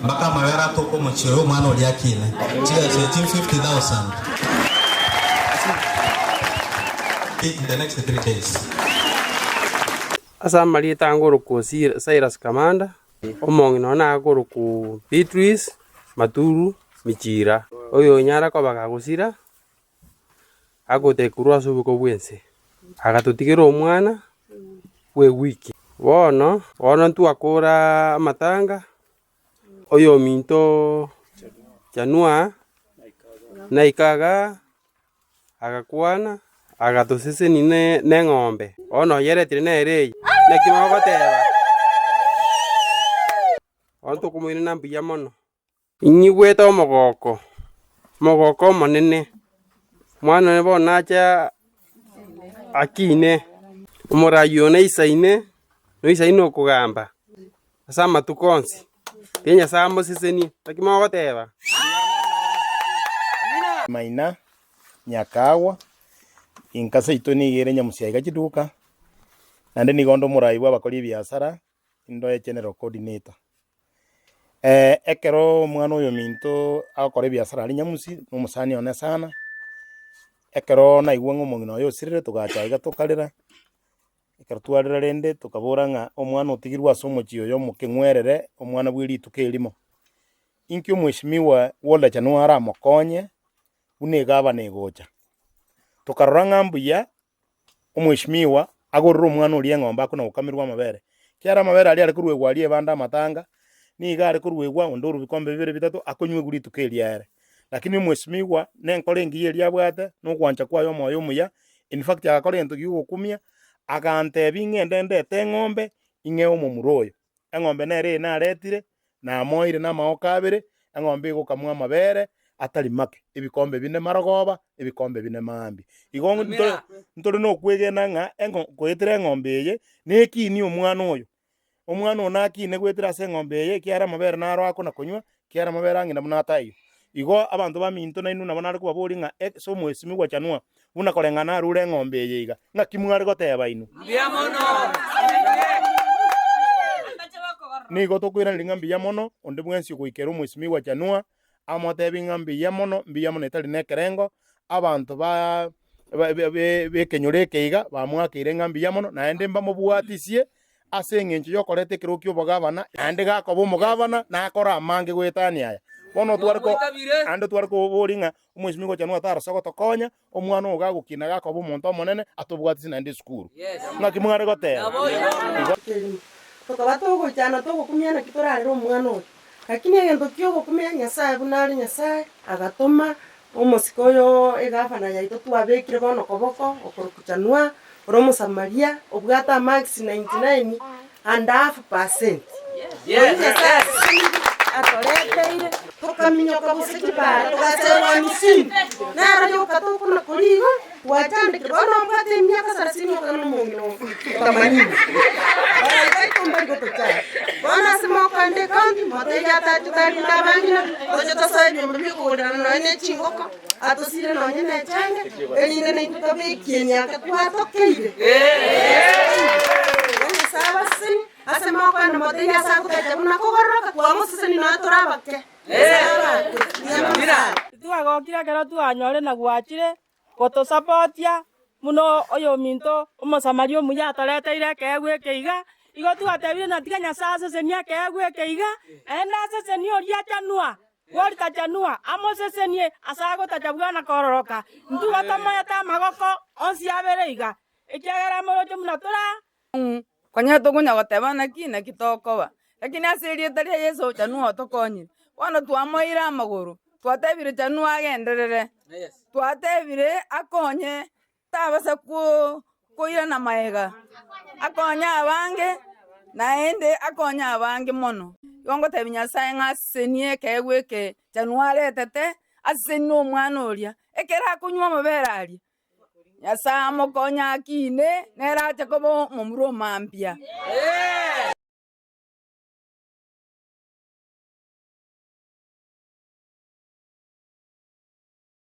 Mpaka amabere atoke omochie oyo omwana oria akine. Chibesa echi 50,000 in the next 3 days. Ase amarieta angorokwa Cyrus Kamanda, omong'ina one akorokwa Beatrice Maturu Michira, oyonyara koba gagosira agotekorwa ase oboko bw'ense, agatotigera omwana bw'ewiki. Bono, bono ntwakora amatanga, oyominto Chanua naika igaa, agakwana, agatosesenia ne neng'ombe, bono oyeretire nere eye, naki mogoteba? Bono tokomoirana mbuya mono. Inyigwete omogoko, omogoko omonene, omwana one bono nache akine, omoraia one aisaine, noisaine okogamba ase amatuko onsi, tiga Nyasae amosesenie, naki mogoteba? Maina, Nyakagwa, inka seito nigo ere Nyamusi aiga chiduka, naende nigo onde omorai bw'abakori ebiasara, Indoe general coordinator. Ekero omwana oyo ominto agokora ebiasara aria Nyamusi, na omosani one sana, ekero naigwa ng'a omong'ina oye osirire togacha iga tokarera, ekero twarera rende tokabora ng'a omwana otigirwe ase omochie oyo omokeng'werere omwana bwe rituko erimo. Inki omweshimiwa Walter Chanua aramokonye buna egavana egocha? Tokarora ng'a mbuya Omweshimiwa agorere omwana oria eng'ombe akona gokamerwa amabere, ekiagera amabere aria are koruegwa aria ebande amatanga, nigo are koruegwa onde orwa bikombe bibere bitato akonywegwa rituko erio ere. Lakini omwesimigwa nenkoro engiya eria abwate, na ogwancha kwaye omoyo omuya, in fact agakora egento giogokumia, agantebia ng'ende ndete eng'ombe ing'ee omomura oyo. Eng'ombe nere eye naretire, namoeire namagoko abere, eng'ombe egokamwa amabere atari make, ebikombe bine marogoba, ebikombe bine maambia. Igo ntore ntore nokwegena ng'a eng'o goetera eng'ombe eye, nekinie omwana oyo. Omwana oyo nakine goetera ase eng'ombe eye ekiagera amabere naro akona konywa, ekiagera amabere ang'ina buna ataiyo. Igo abanto baminto nainwe nabo nare kobaboria ng'a ase omwesimigwa chanwa, buna koreng'ana arure eng'ombe eye iga, ng'aki mware goteba inwe? Nigo tokoiraneria ng'a mbuya mono, onde bwensi ogoikera omwesimigwa chanwa, amotebi ng'a mbuya mono, mbuya mono etari nekerengo, abanto ba b'ekenyoro eke iga bamoakeire ng'a mbuya mono, naende mbamobwatisie ase engencho y'okoreta ekerogo ki'obogavana, naende gakoba omogavana, nakore amange goetania aya. Bono otware ko naende otware koboria ng'a omwesimigwa ochanwa tarase gotokonya, omwana ogo gagokina gakoba omonto omonene, atobwatise naende esukuru. Ng'aki mware goteba? Igo. Kerimo. Tokaba togoichana togokumia naki torarere omwana oyo. Lakini egento ki'ogokumia Nyasae buna are Nyasae, agatoma omosike oyo egavana yaito twabekire bono koboko, okorokwa Chanua, ore Omosamaria, obwate amarks 99 and half percent. Oyio Nyasae aseseniri, atoreteire, tokaminyoka gose chibara, togacherwa Misiri. Nero rioka tokona koria igo, twachandekire. Bono obwate emiaka sarasini okogenda nomong'ina oo otamanyiri. Barai baito mbari gotochaya. Bono ase mokoenda ecounty, motebie atache tarinde abang'ina, toche tosoe ebiombe biokogorerana nonya ne chingoko, atosire nonya ne echenge, erinde naintwe tobe ekieniaka twatokeire. Igo Nyasae abasesenie, ase mokoenda motebie ase agotacha buna kogororoka, twamosesenie nonya tore abake. Nyasae abaakwe. Mbuya mono sana. Twagokire ekero twanyorire na gwachire gotosapotia buna oyominto Omosamaria omuya atoreteire ekeegwa eke iga. Igo twatebire ng'a tiga Nyasae asesenie ekeegwa eke iga, naende asesenie oria achanwa, goritachanwa, amosesenie ase agotacha bwana kororoka. Intwe igo tomoete amagoko onsi abere iga, ekiagera amoroche buna tore aa. Konya tokonya goteba naki naki tokoba, lakini ase erieta ria Yeso Chanua otokonyire. Bono twamoeire amagoro, twatebire Chanua agenderere, twatebire akonye tabasa koirana magega, akonye abange naende akonye abange mono. Igo ngotebia Nyasaye ng'a asesenie ekeegwa eke Chanua aretete, asesenie omwana oria, ekero akonywa amabere aria. Nyasae amokonye akine, nere ache koba omomura o mambia.